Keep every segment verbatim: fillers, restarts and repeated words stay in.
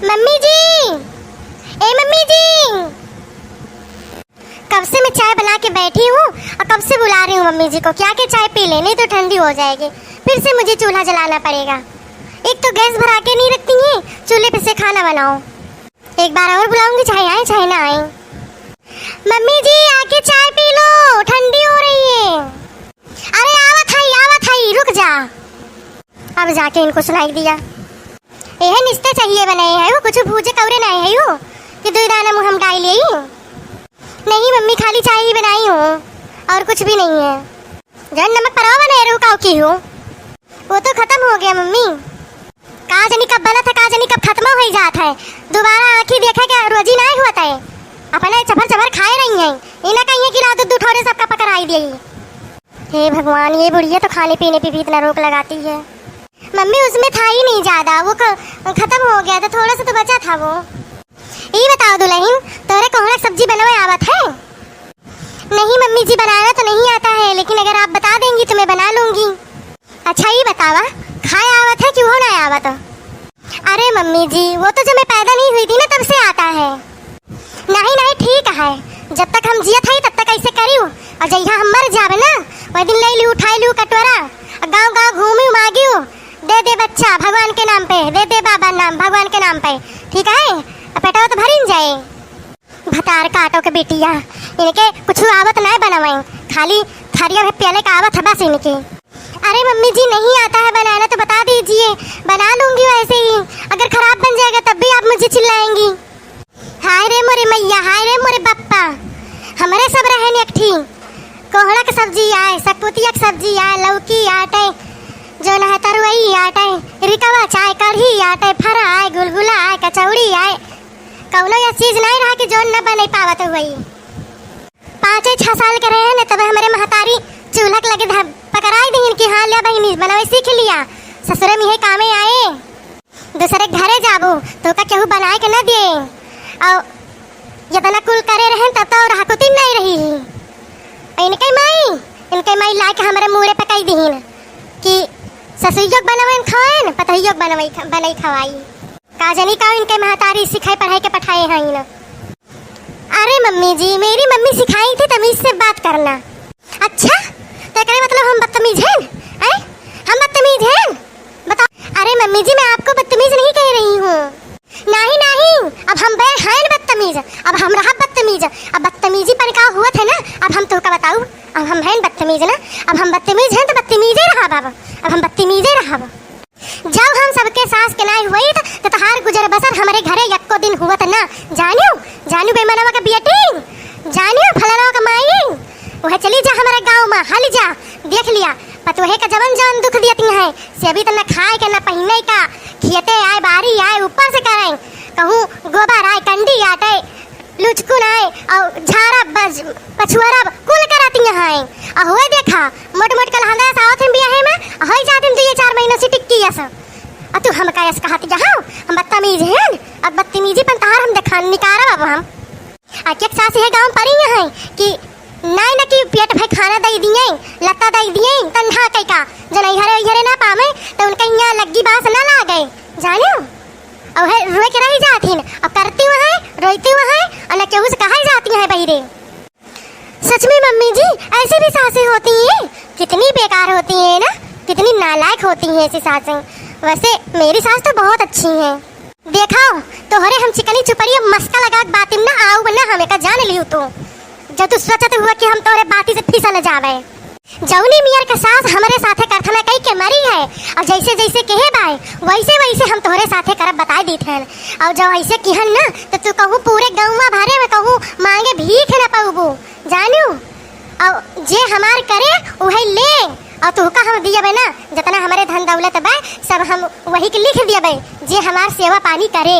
मम्मी जी, ए मम्मी जी, कब से मैं चाय बना के बैठी हूँ और कब से बुला रही हूँ मम्मी जी को कि आके चाय पी ले, नहीं तो ठंडी हो जाएगी। फिर से मुझे चूल्हा जलाना पड़ेगा। एक तो गैस भरा के नहीं रखती हैं, चूल्हे पे से खाना बनाओ। एक बार और बुलाऊंगी, चाहे आए चाहे ना आए। मम्मी जी, आके चाय पी लो, ठंडी हो रही है। अरे आवत हई, आवत हई, रुक जा। अब जाके इनको सुनाई दिया। एहे निस्ते चाहिए बनाए है वो, कुछ भूजे कौरे नाहीं है वो कि दुई दाना मुँह हम डाल लेई। नहीं मम्मी, खाली चाय ही बनाई हूँ और कुछ भी नहीं है। जौन नमक परवा बनाए रहू काऊ की हो, वो तो खत्म हो गया मम्मी। का जानी कब बनत है, का जानी कब खत्म हो जात है। दोबारा आँखी देखे के रोजी नाहीं होत है। अपने चभर चभर खाए रही हैं, इन्हें कहिए कि ला दो, दू ठौरे सबका पकड़ाई देई। हे भगवान, ये बुढ़िया तो खाने पीने पे भी इतना रोक लगाती है। मम्मी, उसमें था ही नहीं ज्यादा, वो ख-, खत्म हो गया था, थोड़ा सा तो बचा था वो। ई बताओ दुलहिन, तोहरे कोहड़ा सब्जी बनावे आवत है? नहीं मम्मी जी, बनाना तो नहीं आता है, लेकिन अगर आप बता देंगी तो मैं बना लूंगी। अच्छा, ई बतावा, खाए आवत है कि उहो ना आवत? अरे मम्मी जी, वो तो जब मैं पैदा नहीं हुई थी ना, तब से आता है। नहीं, नहीं, ठीक है, जब तक हम जियत हई, तब तक ऐसे करियो, और जहिया हम मर जाबे ना, वही दिन ले लियो, उठाई लियो कटोरा, और गाँव गाँव घूमियो, मांगियो, दे दे बच्चा भगवान के नाम पे, दे दे बाबा नाम भगवान के नाम पे, ठीक है, और पेटवा तो भरिन जाए। भतार काटो के बेटिया, इनके कुछ आवत नाय बनावे, खाली थरिया में प्याले का आवत है बस इनके। अरे मम्मी जी, नहीं आता है बनाना तो बता दीजिए, बना लूंगी वैसे ही, अगर खराब बन जाएगा तब भी आप मुझे चिल्लाएंगी। हाय रे मोरे मैया, हाय रे मोरे बप्पा, हमरे सब रहन एक ठी। कोहड़ा के सब्जी आए, सकपुतिया के सब्जी आए, लौकी आटे, जौन है तरुई आटे, रिकवा चाहे कढ़ी आटे, फरा आए, गुलगुला आए, कचौड़ी आए, कौनो यह चीज नहीं रहा कि जौन न बने पावत हुई। पाँचे छह साल के रहे न, तब हमरे महतारी चूल्हा के लगे धर-, पकड़ाई दीन कि हाँ, ले बहिनी, बनावे सीख लिया, ससुरे में यही कामे आए। दूसरे के घरे जाबू, तो का केहू बनाए के न दिए। और इतना कुल करे रहन, तब तो और हकुतिन नहीं रही। इनके माई, इनके माई लाके हमरे मूड़े पे कई दीन कि ससुइयो के बनवे खवाएन, पतोहियो के बनवे ख-, बनई खवाई। का जानी का इनके महतारी सिखाई पढ़ाई के पठाए हैं ना। अरे मम्मी जी, मेरी मम्मी सिखाई थी तमीज से बात करना। अच्छा, तो एकरे मतलब हम बदतमीज हैं? हैं? हम बदतमीज हैं? बताओ। अरे मम्मी जी, मैं आपको बदतमीज नहीं कह रही हूँ। नहीं, नहीं, अब हम बे हैं बदतमीज, अब हम रहा बदतमीज। अब बदतमीजी पन का हुआ था ना, अब हम तोहका बताऊ, अब हम हैं बदतमीज ना, अब हम बदतमीज हैं तो बदतमीजे रहा बाबा, अब हम बदतमीजे रहा। जब हम सबके सास के नाई हुई त, त तहार गुजर बसर हमरे घरे यक्को दिन हुवत ना। जानियो, जानियो बेमनवा के बेटी, जानियो फलनवा के माई, वह चली जा हमारे गाँव में, हल जा, देख लिया, पतोहे का जवन जवन दुख दियती हैं, से अभी त न खाए के, न पहिने का, खेते आए, बारी आए, ऊपर से करें, कहूँ गोबर आए, कंडी आटे, लुचकुन आए, और झारा बज-, पछुआरा कुल करती हैं। और हुए देखा, मोट मोट कल हंदा सावत हम बियाहे में, होई जातिन दुई चार महीना से टिक्की यस। और तू हमका यस कहत जा, हाँ, हम बदतमीज हैं, अब बदतमीजी पन तहार हम देखान निकारब अब हम। आ के सास यह गाँव परी हैं कि नाई न कि पेट भर खाना दई दिए, लत्ता दई दिए, तंधा कई का, जन इहरे इहरे ना पावे, तो उनका यहाँ लग्गी बास ना लागे, जानियो? और है रोए के रही जात हिन, और करती वहाँ, रोती वहाँ, और न केहू से कहा जाती हैं बहिरे। सच में मम्मी जी, ऐसी भी सासें होती हैं, कितनी बेकार होती हैं ना, कितनी नालायक होती हैं ऐसी सासें। वैसे मेरी सास तो बहुत अच्छी हैं। देखा, तोहरे हम चिकनी चुपड़ी अब मस्का लगा के बातिम ना आऊ ना, हमें का जान लियो तू। जब तू सोचत हुआ कि हम तोहरे बाती से फिसल जावे। जौनी मियर के सास हमरे साथे करथना कई के मरी है, और जैसे जैसे कहे बाय, वैसे वैसे हम तोहरे साथे करब बताई दीत हन। और जब ऐसे किहन ना, तो तू कहूँ पूरे गौवा भरे में कहूँ मांगे भीख न पउबू, जानियो। और जे हमार करे, उहे ले, और तुहका हम दियबे ना, जितना हमरे धन दौलत बा, सब हम वही के लिख दियबे, जे हमार सेवा पानी करे,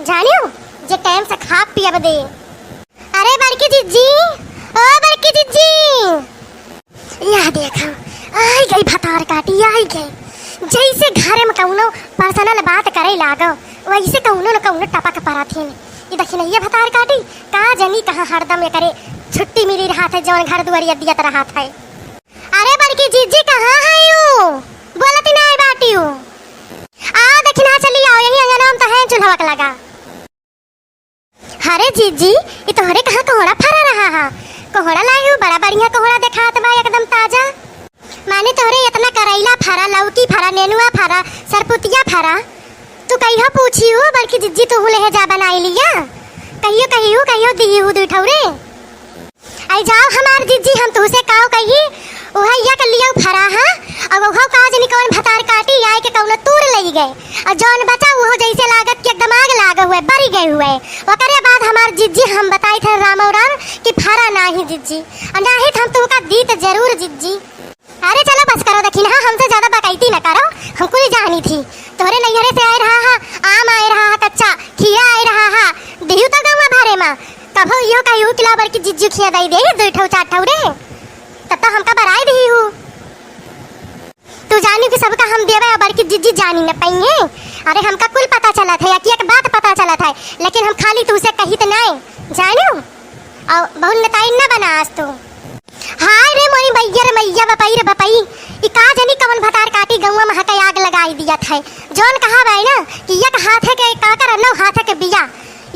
जानियो, जे टाइम से खा पियब दे। अरे बड़की जिज्जी, ओ बड़की जिज्जी, यह देखो, आई गई भतार काटी, आई गई। जैसे घरे में कौनो पर्सनल बात करे लागो, वैसे कौनो न कौनो टपक परत हिन। ई दखिनैया भतार काटी, का जनी कहाँ हरदम एकरे छुट्टी मिली रहत है, जौन घर दुआरिया दियत रहत है। अरे बड़की जिज्जी, कहाँ है यू? बोलती नाई बाटी यू। आ दखिना चली आओ, यही अंगना में तो है चूल्हा के लगा। जीजी, ई तोहरे कहाँ कोहड़ा फरा रहा हा? कोहड़ा लाए हो, बड़ा बढ़िया कोहड़ा देखात बा, एकदम ताजा। माने तोहरे इतना करैला फरा, लौकी फरा, नेनुआ फरा, सरपुतिया फरा, तू कहियो पूछी हो, बड़की जिज्जी तू लेहे जा बनाई लिया, कहियो कही हो, कहियो दिही हो दुई ठौरे। आई जाओ हमार जिज्जी, हम तुहसे काव कही, उहे यक लियो फरा हा, अउ उहो काव जनी कवन भतार काटी आए के कौनो तूर लई गए, अउ जौन बचा उहो जैसे लागत कि एकदम आग लाग हुए, बरी गए हुए। ओकरे बाद हमार जिज्जी हम बताई थे रामो राम कि फरा नाही जिज्जी, अउ नाही त हम तुहका दीत जरूर जिज्जी। अरे चलो बस करो, देखी ना, हमसे ज्यादा बकैती न करो, हम कुल जानी थी। तोहरे नैहरे से आए रहा हा, आम आए रहा हा, कच्चा खीरा आए रहा हा, दिहू तो गौवा भरे मा। कभो इहो कही कि ला बड़की जिज्जी खिया दई दे, दुई ठौ चार ठौ रे, तब तो हमका बराई दिही हू। तू जानी कि सबका हम देवे और बड़की जिज्जी जानी न पइहे। अरे हमका कुल पता चलत है, एक एक बात पता चलत है, लेकिन हम खाली तुहसे कहित नहीं, जानियो। और बहुत नताई न बना आज तू। हाय रे मोरी मैया रे मैया, बपई रे बपई, ई का जनी कवन भतार काटी गौवा महके आग लगाई दियत है। जौन कहा बाई ना कि एक हाथे के काकर, नौ हाथे के बिया,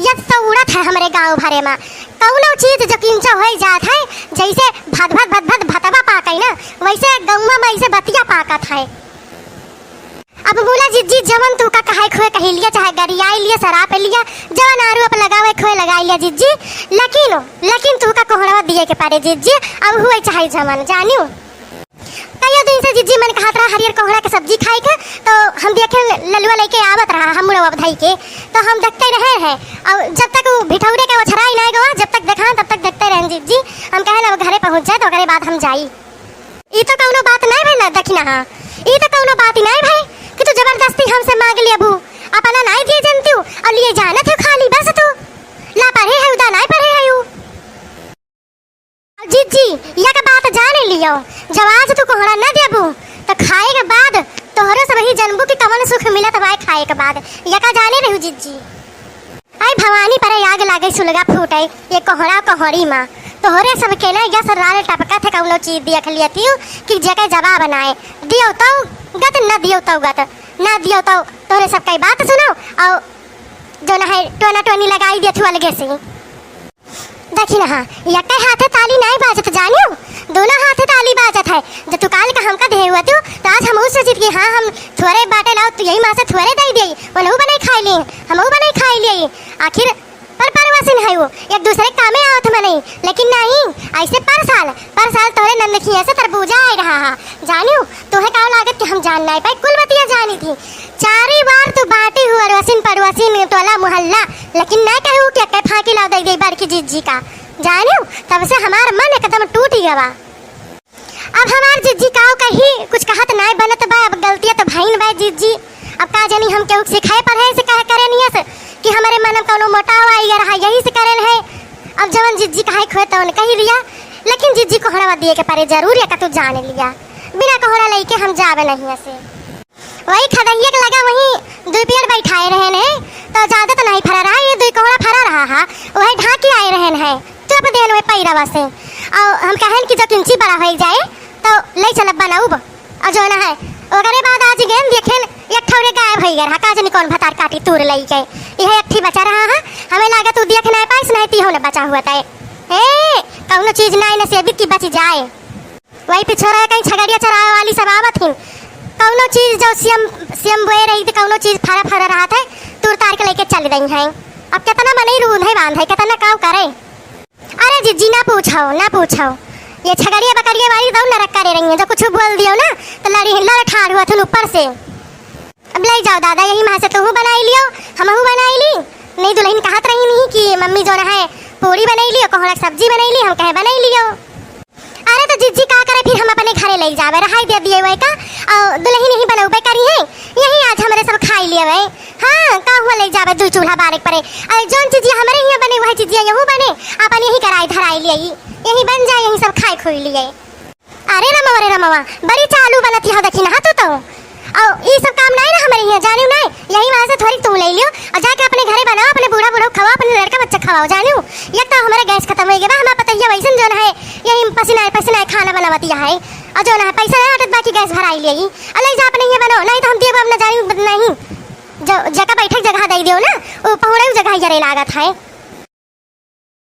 यस तो उड़त है हमरे गाँव भरे मा। कौनो चीज जो किंचा होई जात है, जैसे भद भद भद भद भतवा पाकै ना, वैसे गौवा मा ऐसे बतिया पाकत है। अब बोला जिज्जी, जवन तू का कहाई खोए कही लिया, चाहे गरियाई लिया, सराप लिया, जवन आरोप लगावे खोए लगाई लिया जिज्जी, लेकिन, लेकिन तू का कोहड़वा दिए के पारे जिज्जी, अब हुए चाहे जवन, जानियो। कइयो दिन से जिज्जी मन कहत रहा हरियर कोहड़ा के सब्जी खाए के, तो हम देखे ललुआ लेके आवत रहा, हम मुड़वा धई के, तो हम देखते रहे हैं। और जब तक वो भिठौरे के ओछराई नहीं गवा, जब तक देखा, तब तक देखते रहे जिज्जी। हम कहे ना, वो घरे पहुँच जाए, तो ओकरे बाद हम जाई। ई तो कौनो बात नहीं भई ना, देखी ना, हाँ, ई तो कौनो बात ही नहीं भई कि तू जबरदस्ती हमसे मांग लेबू, अपना नहीं दिए जनती हूँ, और लिए जानत हो खाली बस तू, ला पढ़े है, उदा नहीं पढ़े है यू। जिज्जी, यक बात जान लियो, जब आज तू कोहड़ा न देबू, तो खाए के बाद तोहरो सब ही जनबू कि कवन सुख मिलत बाय खाए के बाद। यका जाने रहू जिज्जी। आई भवानी परे आग लागे, सुलगा फूटे, ये कोहड़ा कोहड़ी मा। तोहरे सब के ना यस लाल टपकत है, कौनो चीज देख लियतिउ कि जेके जवाब नाय। दियो तो गत, न दियो तो गत, न दियो तो तोहरे सब कई बात सुनो, और जो ना है टोना टोनी लगाई दियतिउ अलगे से। देखी ना, हाँ, यक्के हाथे ताली नाई बाजत, जानियो, दोनों हाथे ताली बाजत है। जब तू काल का हमका देहे हुआ तू, तो आज हम उस जीत की, हाँ, हम थोड़े बाटे लाओ, तू यही माँ से थोड़े दे दे, वो नहू बनाई खाई ली, हम वो बनाई खाई ली। आखिर पर परवासिन है वो, एक दूसरे कामे आवत मने, लेकिन नहीं, ऐसे पर साल, पर साल तोहरे नंद खिया से तरबूजा आए रहा हा। जानियो, तोहे का लागत कि हम जान नाई पाई, कुल बतिया जानी थी। चारी बार तू बाटी हुआ अड़ोसिन पड़ोसिन टोला मोहल्ला, लेकिन नाई कहू कि अक्के फाकी लाव दे दे बड़की जिज्जी का। जानियो, तब से हमार मन एकदम टूट गवा। अब हमार जिज्जी काव कही, कुछ कहत नाई बनत बा, अब गलतिया तो भइन बा जिज्जी। अब का जानी हम केहू के सिखाए पढ़ाए से कह करे नियस कि हमरे मन में कौनो मोटाव आई रहा, यही से करेन है। अब जवन जिज्जी कहे खोए तवन कही दिया, लेकिन जिज्जी कोहड़वा दिए के परे जरूर, या का तू जान लिया, बिना कोहड़ा लइके हम जावे नहीं ऐसे। वही खदहिया के लगा वही दुई पेड़ बैठाए रहे ने, तो ज्यादा तो नहीं फरा रहा, ये दुई कोहड़ा फरा रहा हा, वही ढाके आए रहे ने, चुप देन वही पैरवा से। और हम कहन कि जो किंची बड़ा हो जाए, तो ले चलब बनाउब। और जो ना है, ओकरे बाद आज गेन देखेन, एक ठौरे गायब हो गया रहा, का जानी कौन भतार काटी तूर लई के। यह एक ठी बचा रहा है, हमें लागत तू देख नहीं पाइस, नहीं ती होने बचा हुआ तय। ए, कौनो चीज नहीं नसीबित की बच जाए। वही पिछोरा कहीं छगड़िया चरावे वाली सब आवत हिन। कौनो चीज जो सीएम, सीएम बोए रही थी, कौनो चीज फरा फरा रहा था, तूर तार के लेके चल गई हैं। अब कितना मनई रूंध है बांध है, कितना काम करे। अरे जिज्जी, ना पूछो, ना पूछो। ये छगड़िया बकरिया वाली तो नरक करे रही है, जो कुछ बोल दियो ना, तो लड़ी, लड़ ठाड़ हुआ थुन ऊपर से। अब ले जाओ दादा, यही माँ से तोहू बनाई लियो, हमहू बनाई ली। नहीं दुल्हन कहत रही नहीं कि मम्मी जो है पूड़ी बनाई लियो, कोहड़ा के सब्जी बनाई ली, हम कहे बनाई लियो। अरे तो जिज्जी का करे, फिर हम अपने घरे ले जावे, रहाई दे दिए वही का, और दुल्हन यही बनौबे करी है, यही आज हमरे सब खाई लिए वही। हाँ, का हुआ ले जावे, दू चूल्हा बारे परे। अरे जौन चीजिया हमरे यहाँ बने, वही चीजिया यहू बने, अपन यही कराई धराई लिए, यही बन जाए, यही सब खाए खुई लिए। अरे रमवा रे रमवा, बड़ी चालू बनत यहाँ देखी ना तू तो। और ई सब काम नहीं ना हमारे यहाँ, जानियो नहीं। यही वहाँ से थोड़ी तू ले लियो और जाके अपने घरे बनाओ, अपने बूढ़ा बूढ़ा खवाओ, अपने लड़का बच्चा खवाओ, जानियो। एक तो हमारे गैस खत्म हो गया, हमारा पतैया वैसन जौन है, यही पसीना है, पसीना है, खाना बनावत यहाँ है। और जौन है, पैसा नहीं आटत, बाकी गैस भराई ले और ले जा अपने यहाँ बनाओ, नहीं तो हम दिए बाप ना जानियो नहीं। जो जगह बैठक जगह दे दियो ना, वो पहुड़े जगह जरे लागत है।